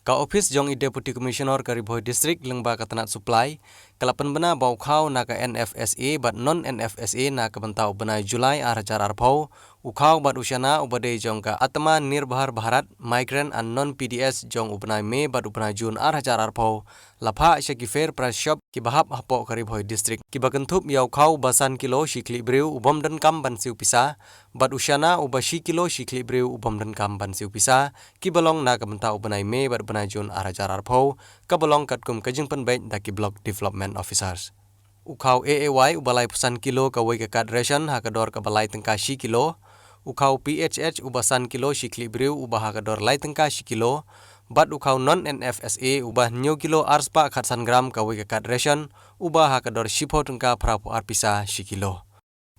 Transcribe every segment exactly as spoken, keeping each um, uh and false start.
Ka ophis jong i Deputy Commissioner ka Ri Bhoi District lyngba ka tnat supply ka la pynbna ba u khaw na ka N F S A bad non N F S A na ka bynta u bnai July ar hajar arphew, u khaw bad u shana uba dei jong ka Atma Nirbhar Bharat Migrant and Non P D S jong u bnai May bad u bnai June ar hajar arphew, la phah sha ki Fair Price Shop kiba hap hapoh ka Ri Bhoi District, kiba kynthup ïa u khaw uba san kilo shi khlieh briew u bym donkam ban siew pisa, bad u shana uba shi kilo shi khlieh briew u bym donkam ban siew pisa, kiba long na ka bynta u bnai May bad u bnai June ar hajar arphew, kaba long katkum ka jingpynbeit da ki Block Development Officers. U khaw A A Y uba laiphew san kilo kawei ka card ration ha ka dor kaba lai tyngka shi kilo, u khaw P H H uba san kilo shi khlieh briew uba ha ka dor lai tyngka shi kilo, bad u khaw non N F S A uba hynñiew kilo ar spah khatsan gram kawei ka card ration uba ha ka dor shiphew tyngka phraphew ar pisa shi kilo.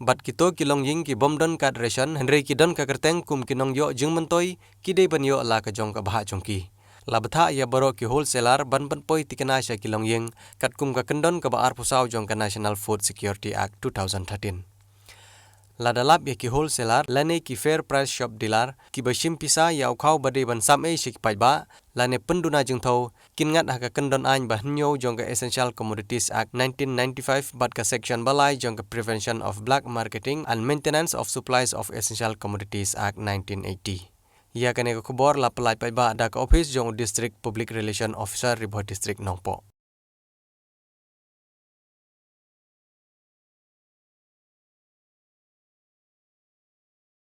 Bad kito ki longïing ki bym don card ration hynrei ki don ka kyrteng kum ki nongïoh jingmyntoi, ki dei ban ïoh la ka jong ka bhah jong ki. La bthah ïa baroh ki wholesaler ban pynpoi thikna sha ki longïing katkum ka kyndon kaba arphew saw jong ka National Food Security Act two thousand thirteen. Lada lap ïa ki wholesaler lane ki Fair Price Shop dealer kiba shim pisa ïa u khaw ba dei ban sam ei sha ki paidbah lane pynduna jingthew, kin ngat ha ka kyndon aiñ ba hynñiew jong ka Essential Commodities Act nineteen ninety-five bad ka section ba lai jong ka Prevention of Black Marketing and Maintenance of Supplies of Essential Commodities Act nineteen eighty. Ïa kane ka khubor la pynlait paidbah da ka ophis jong u District Public Relation Officer, Ri Bhoi District, Nongpoh.